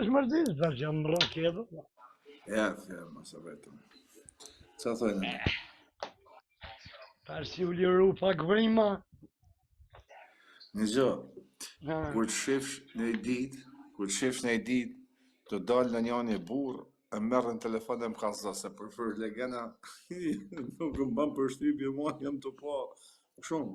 është mërzit, tash jam në raketë. Ja, ja, mos e vetëm. Ça thojnë? Tash si u liru pak vrima. Një gjë, kur të shifsh një ditë, kur të shifsh një ditë, të dalë në një një burrë, e merr në telefon e më kallzo, se për për legena, nuk më ban përshtypje, mua jam të po, shumë.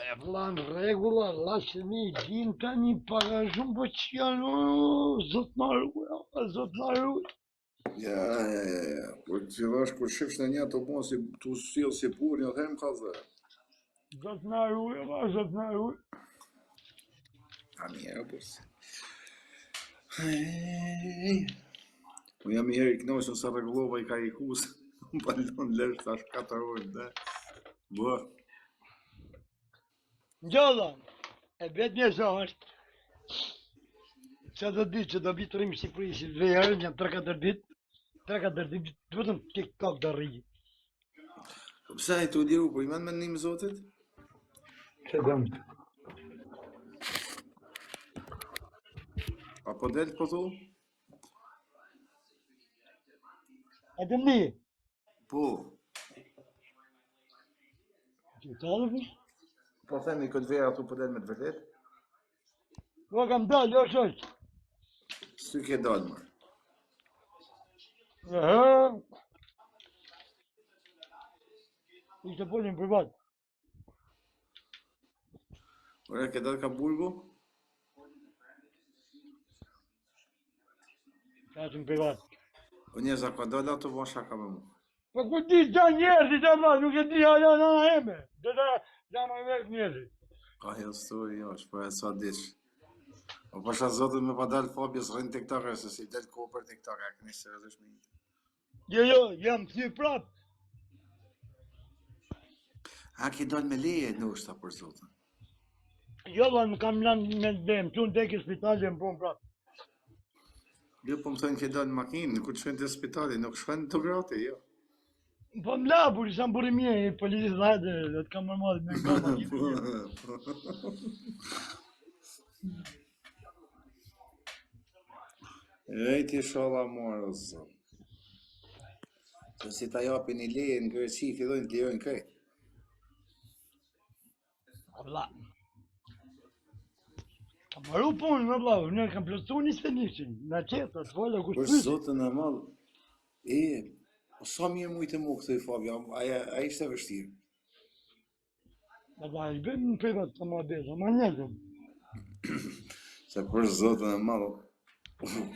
E vlla në rregull, vlla që mi din tani pak a shumë po që janë, zot na ruaj, zot na ruaj. Ja, ja, ja, ja. Kur të fillosh, kur shifsh në një të bon si tu sjell si burrë, një them kallzo. Zot na ruaj, vlla, zot na ruaj. A mirë, po. Ej. Po jam i herë i kënaqur sa rregullova i karikus. Pa lon lesh tash 4 orë dhe. Bë. Ngjalla, e vetmja gjë është që do ditë që do vi të rrim në Shqipëri si verë, një 3-4 ditë, 3-4 ditë, vetëm TikTok do rri. Po pse ai tu liru, po i mend me ndihmë Zotit? Çe dëm. A po del po thu? A dëm ni? Po. Ti tallë po? Po themi këtë verë aty po del me të vërtet? Po kam dalë, jo shoq. Si ke dalë më? Aha. Ishte folin privat. Ore, ke dalë ka burgu? Flasim privat. O njerëz, a ka dalë ato bon shaka me mu? Po ku di gja njerëzit e ma, nuk e di hala nana eme. Do ta jam e vetë njerëzit. Ka jo story, jo, është po e sa dish. Po pasha zotin me pa dalë Fabio s'rrin TikTok se si del kohë për TikTok, a këni seriozisht me një. Jo, jo, jam thy prap. A ke dalë me leje ndoshta për zotin? Jo, valla, nuk kam lanë me dem, tu në dek i spitali më punë prap. Jo, po më thënë ke dalë në makinë, ku të shkojnë te spitali, nuk shkojnë të grati, jo. Po më la, por isha burri mirë, i policisë dhe hajde, do të kam më madh me nga makinë. Ej, ti ishalla marë, o zot. Se si ta japin një leje në Greqi, fillojnë të lirojnë krejt. A vlla. Kam maru punën, më vlla, unë kam plotësu një sënishin, në qetë, të folë, kush Për zotin e madh, e, po sa mirë mujtë mu këtu i Fabio, a, a, a ishte vështirë? Në vlla, i bëjmë në privat të më bëjë, më njëzëm. Se për zotin e madh,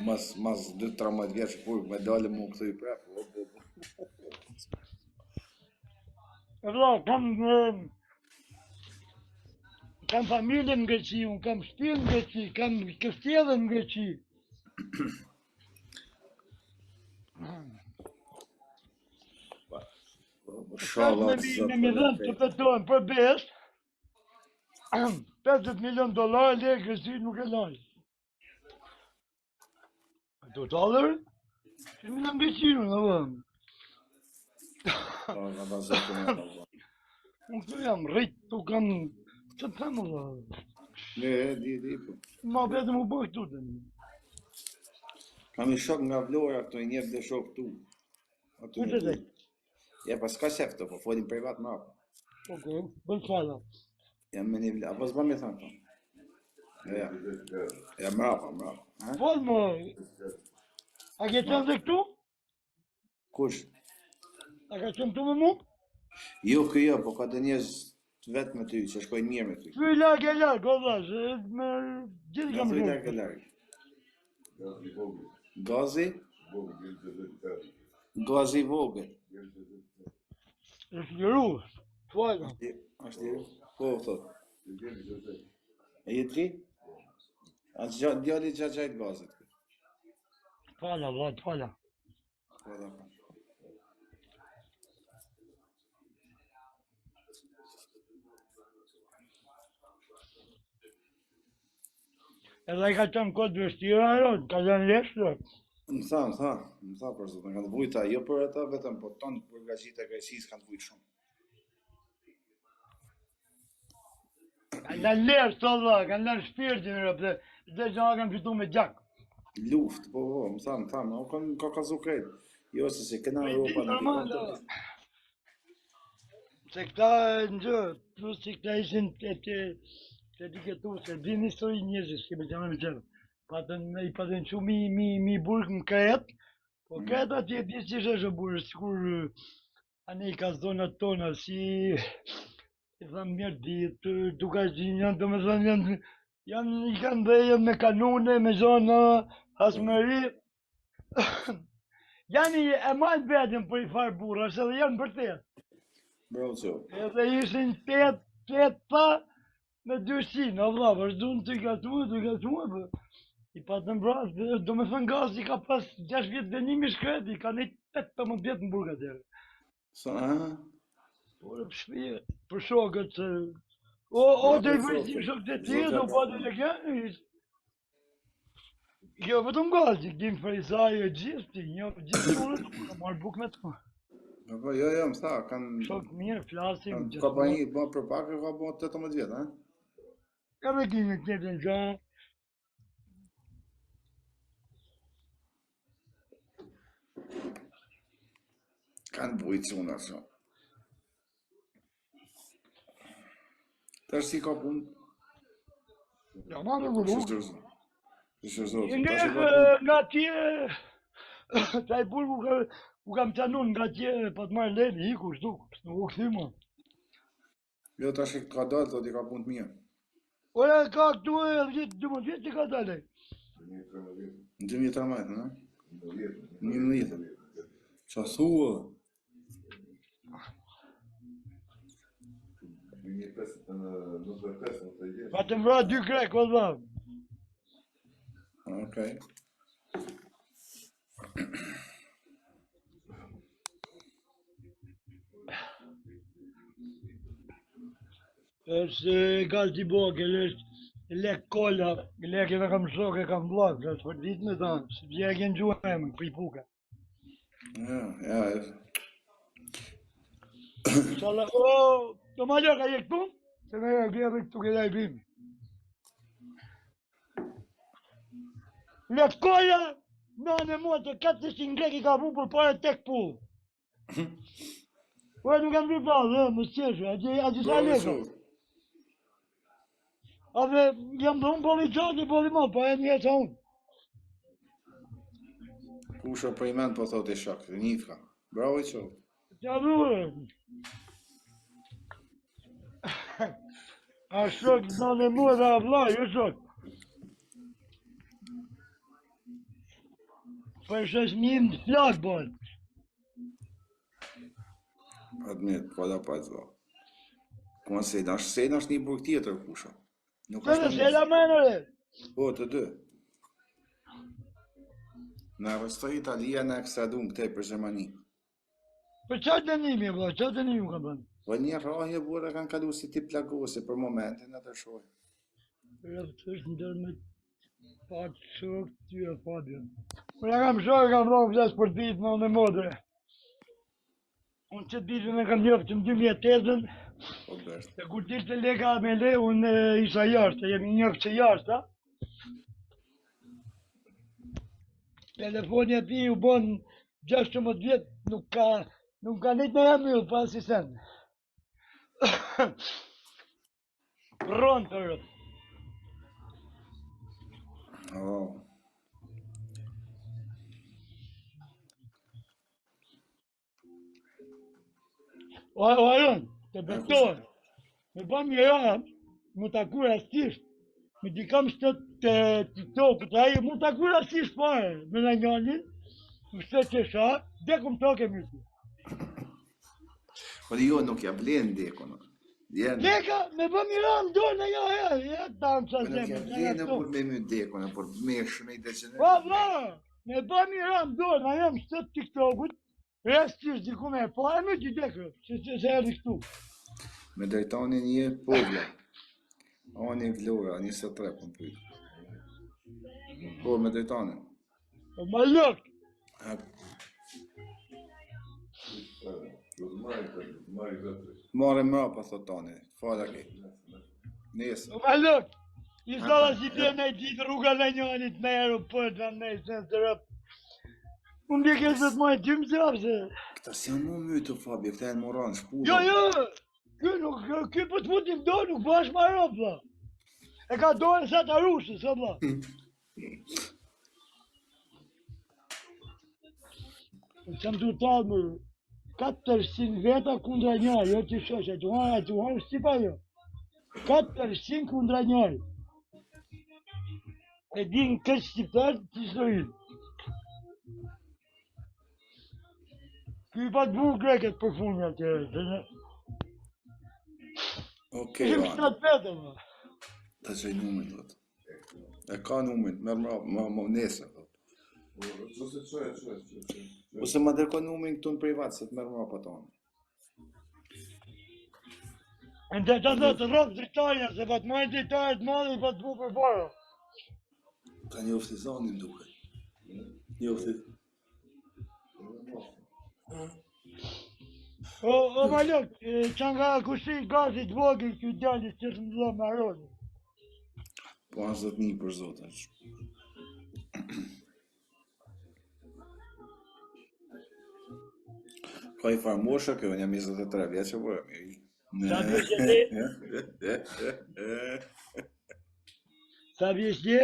mas, mas 2-13 vjeç burg me dalë mu këtu i prapë, o, bo, bo. E vlla, kam kam familje në Greqi, unë kam shtëpi në Greqi, kam kështjellë në Greqi. Ishalla me mi, me mi dhënë të fetohen për besë, 50 milion dollar lekë Greqi nuk e laj. Do të alër? Që mi në Greqi, në vëmë. Po, nga ba zotin e madh. Unë këtu jam rrit, tu kam... Që të them, vëlla? Ne, e, di, di, po. Ma vetëm u bë këtu të një. Kam një shok nga Vlora këtu, i njeh dhe shok tu. Aty Ku të dhe? Ja, pas ka shef këtu, po folim privat më. Okej, bën fala. Jam me një vla, apo s'ba me thonë, po. Ja, ja, mrapa, mrapa. Ha? Fol më. A ke qenë dhe këtu? Kush? A ka qenë këtu me mu? Jo, kë jo, po ka dhe njerëz të vetë me ty, që shkojnë mirë me ty. Thuj larg e larg, o vlla, se me gjithë kam shkuar. Larg e larg. Gazi? Gazi i vogël. Është liru. Thuaj. Është liru. Po, thot. E je ti? A djali xhaxhait Gazit. Fala, vlla, fala. Po, po. Edhe ai ka qenë kohë të vështira, ajo, ka qenë leshtë. Më tha, më tha, më tha për zotin, kanë vujt jo për ata vetëm, po tonë burgaxhitë e Greqisë kanë vujt shumë. Kanë lënë lerë, sot vlla, kanë lënë shpirtin, rëp, dhe çdo gjë kanë fitu me gjak. Luft, po, po, më thamë, më thamë, o kanë ka kazu krejt. Jo, se se kena Po i Europa, di nuk i normal, kanë të se këta në gjë, plus që këta ishin të të të etiketu, se din histori njerëzit, s'kemi që me qenë. Patën, i patën çu mi, mi, mi burg në Kretë, po Mm. Kreta ti e di si është burg, sikur anej ka zonat tona, si i thamë mirë ditë, Dukagjin janë, domethënë janë, janë, i kanë dhe janë me kanune, me zona, hasmëri, janë i e majnë vetën për i farë burra, se dhe janë vërtet. Bravo, qo. Edhe ishin tet, tet pa, me dy shi, në vlla, vazhdun të gatuar, të gatuar, po. I patën vrasë, do me thënë gazi ka pas 6 vjet dënim i shkret, i ka nejt 18 vjet në burg atëherë. Sa, a? Po, në shpije, për shokët, se... O, o, Bravo, të i qoftë. vërësim shokët e tjerë, Zoti do e pa të leke, Jo, vetëm gazi, Gim Ferizaj e gjithë ti, një gjithë punët, kam marrë bukë me të. Po, po, jo, jo, më tha, kanë... Shok mirë, flasim, Kanë, ka pa një, po, për pak e ka bo 18 vjet, a? Edhe kemi të njëjtën gjë. Kanë bujtë çuna, çuna. Tash si ka punë? Ja marrë rregullu. Shyqyr Shyqyr Zotit. Nga Tash i ka punë. nga atje, taj burgu ka, u kam qanun nga atje, pa të marrë lejnë, iku, zhduk, nuk u kthy më. Jo, tash i ka dalë, thotë i ka punë të mirë. Ora ka këtu e 10 12 vjet që ka dalë. Në 2013, në? 11. Qa thua? Pa të vra dy grek, o vlla. Okej. Është Gazi Bogël, është Lek Kola, Lek e kam shok e kam vlla, është për ditë me thonë, si vje e kenë gjuhë emën, për i puka. Ja, ja, Inshallah, o, do ma lëka je këtu, se me e vjerë këtu këta i bim. Lek Kola, në në mua të 400 grek i ka vu për pare tek pull. Po nuk kam bërë ballë, ë, më qeshë, aty aty sa Bravo, leka. qoftë. Ave, jam dhe unë bolli gjatë, bolli më, po e një sa unë. Kusha për i mend po thotë i shok, njifka. Bravo i qoftë. Qa dhurë. A shok, në në mua dhe a vlla, jo shok. Po e shosh një në flak, bon. Admit, po da pa zvo. Kuma Sejda, është Sejda është një burg tjetër kusha. Nuk Të është dhe në se la menëre. Po, të dy. Na arrestoi Italia na ekstradun këtej për Gjermani. Për qa dënimi, vlla, qa dënimi ka bërë? Po një rrahje burra kanë kalu si tip plagosje për momentin atë shoh. Rëftë është ndër me pak shok ty e Fabian. Unë e kam shok, e kam rrokë flas për ditë në në modre. Unë që ditën e kam njohur që në 2008-ën, Po bështë. se kur dilte Leka me le, unë e, isha jashtë, jemi njohur që jashtë, a? Telefoni e tij u bën 16 vjet, nuk ka nuk ka nejt në emër pa asistent. Rron të rëp. Oh. O, o Aron, të betohem. Me bën një rahat, mu taku rastisht, me dikam shtë të TikTokut, ai mu taku rastisht fare, me në njonin, më shtë që sha, dekum tokë e myti. Po jo nuk ja vlen dekun. Vjen. Leka, me bën një rahat, në dorë në një herë, ja ta në Po qa nuk ja zemër, vlen ja por me my dekun, por me shme i deqenë. Po, vlla, me bën një rahat në dorë, në jam shtë të TikTokut, rastisht diku me e pa, e myti dekë, se se se erdhi këtu. Me drejtonin një povla. Ani Vlora, 23 po më pyet. Po me drejtonin. Po ma lëk, A, Marrë mrapa, thot tani. Fala ke. Nesër. O malok, i zalla si bje në ditë rruga në njënit me aeroport, në në në të rëp. Unë bje ke zët mojë gjymë që apse. Këta si janë mu mytë, Fabio, këta janë moran, shpullë. Jo, jo, ky nuk, ky po të futim do, nuk bësh ma rob, vlla. E ka dorën sa të arushë, së vlla. Që më të talë më, 400 veta kundra një, jo të shosh, e duhan, e duhan, si pa jo. 400 kundra një. E din këtë shqiptar që së i. Ky i pa të bu grekët për fundin atë, dhe Okej, Ishim okay, 7 veta, më. Ta çoj numrin, thotë. E ka numrin, merr më më më nesër, thotë. Ose çoj, çoj, çoj, çoj. Ose ma dërgo numrin këtu në privat, se të merr më apo tonë. Në të të të rrofë dritarja, se pa të majnë dritarja të madhe, pa të bu për para. Ta njofti zonin duket. Njofti. O, o malok, e, që nga kushi gazit vogël që djali që të më me aroni. Po anë zotni për zotin. Ka i farë mosha kjo, unë jam 23 vjeç apo jam i ri. Sa vjeç je ti? Sa vjeç je?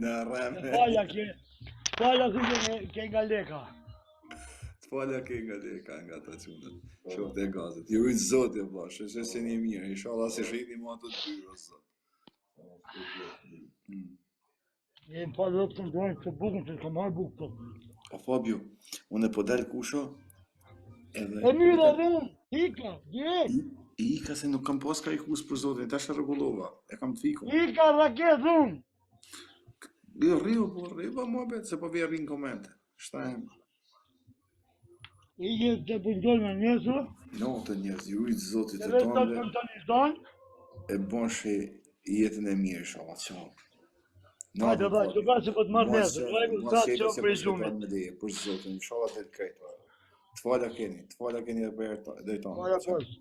Në rreme. Falja ke, falja ku ke, ke nga leka. Të falja ke nga leka nga ta çunat. Shokët e gazit. Ju rujt zoti o vlla, shoqë se një mirë. Inshallah se shihni më ato të dy o zot. Mm. E më falë rëpë të ndojnë të bukën, se s'kam marrë bukë të. O Fabio, unë po dal kusho edhe E mirë edhe unë, ika, direkt, I, ika se nuk kam pas karikus për zotin, tash e rregullova. E kam të fikun. ika raket unë. Jo, rriu, po rriu, po muhabet, se po vjen rrin komente. Shta e Ike të përgjojnë me nesër, Natën njerëz, ju rujt zoti të edhe sot tanëve, për të një zonë. e bënshi jetën e mirë, inshallah. Ciao. Hajde, Natën, vlla, Fabio. që ba se po të marrë Mua nesër, qefi, vllai, mua sa qefi qoftë se për po shkëton gjumit. me leje, për zotin, inshallah del krejt. Të falja keni, të falja keni edhe për herë deri tonë. Para Ciao. poshtë.